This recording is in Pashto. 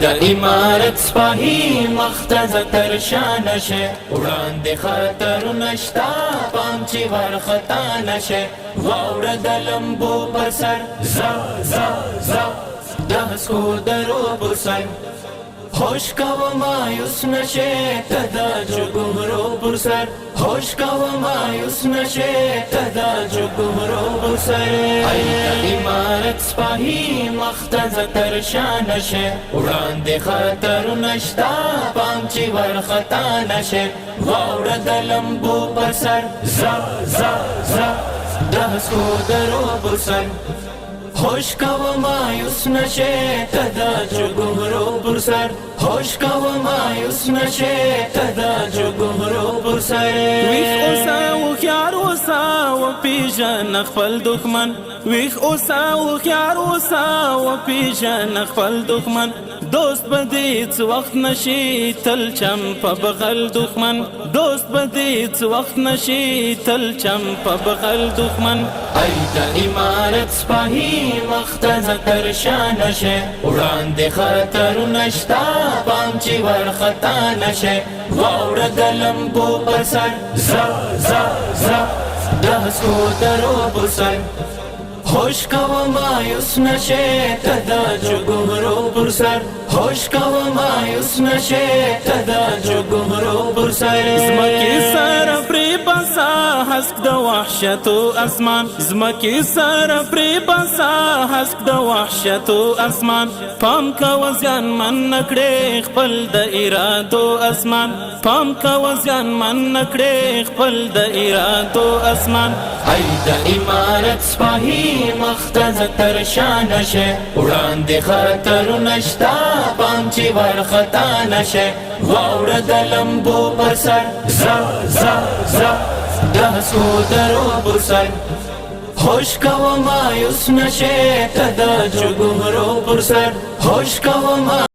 د امارت سپاهي، مخته ځه، تر شا نشې. وړاندې خطرونه شته، پام چې ورخطا نشې. واوره د لمبو پر سر، ځه ځه ځه، د هسکو درو پر سر. هوش کوه، مایوس نشې، ته د جګو غرو پر سر. هوش کوه، مایوس نشې، ته د جګو غرو پر سر. ای د امارت سپاهي، مخته ځه، تر شا نشې. وړاندې خطرونه شته، پام چې ورخطا نشې. واوره د لمبو پر سر، ځه ځه ځه، د هسکو درو پر سر. هوش کوه، مایوس نشې، ته د جګو غرو پر سر. هوش کوه، مایوس نشې، ته د جګو غرو پر سر. ویښ اوسه، هوښیار اوسه، وپېژنه خپل دښمن. ویښ اوسه، هوښیار اوسه، وپېژنه خپل دښمن. دوست به دې څه وخت نشي تل چم په بغل دښمن. دوست به دې څه وخت نشي تل چم په بغل دښمن. ای د امارت سپاهي، مخته ځه، تر شا نشې. وړاندې خطرونه شته، پام چې ورخطا نشې. واوره د لمبو پر سر، ځه ځه ځه، د هسکو درو پر سر. هوش کوه، مایوس نشې، ته د جګو غرو پر سر. هوش کوه، مایوس نشې، ته د جګو غرو پر سر. زمکی سره پرې باسه هسک د وحشتو اسمان. زمکی سره پرې باسه هسک د وحشتو اسمان. پام کوه، زیانمن نکړې خپل د ارادو اسمان. پام کوه، زیانمن نکړې خپل د ارادو اسمان. ای د امارت سپاهي، مخته ځه، تر شا نشې. وړاندې خطرونه شته، پام چې ورخطا نشې. واوره د لمبو پر سر، ځه ځه ځه، د هسکو درو پر سر. هوش کوه، مایوس نشې، ته د جګو غرو پر سر. هوش کوه ما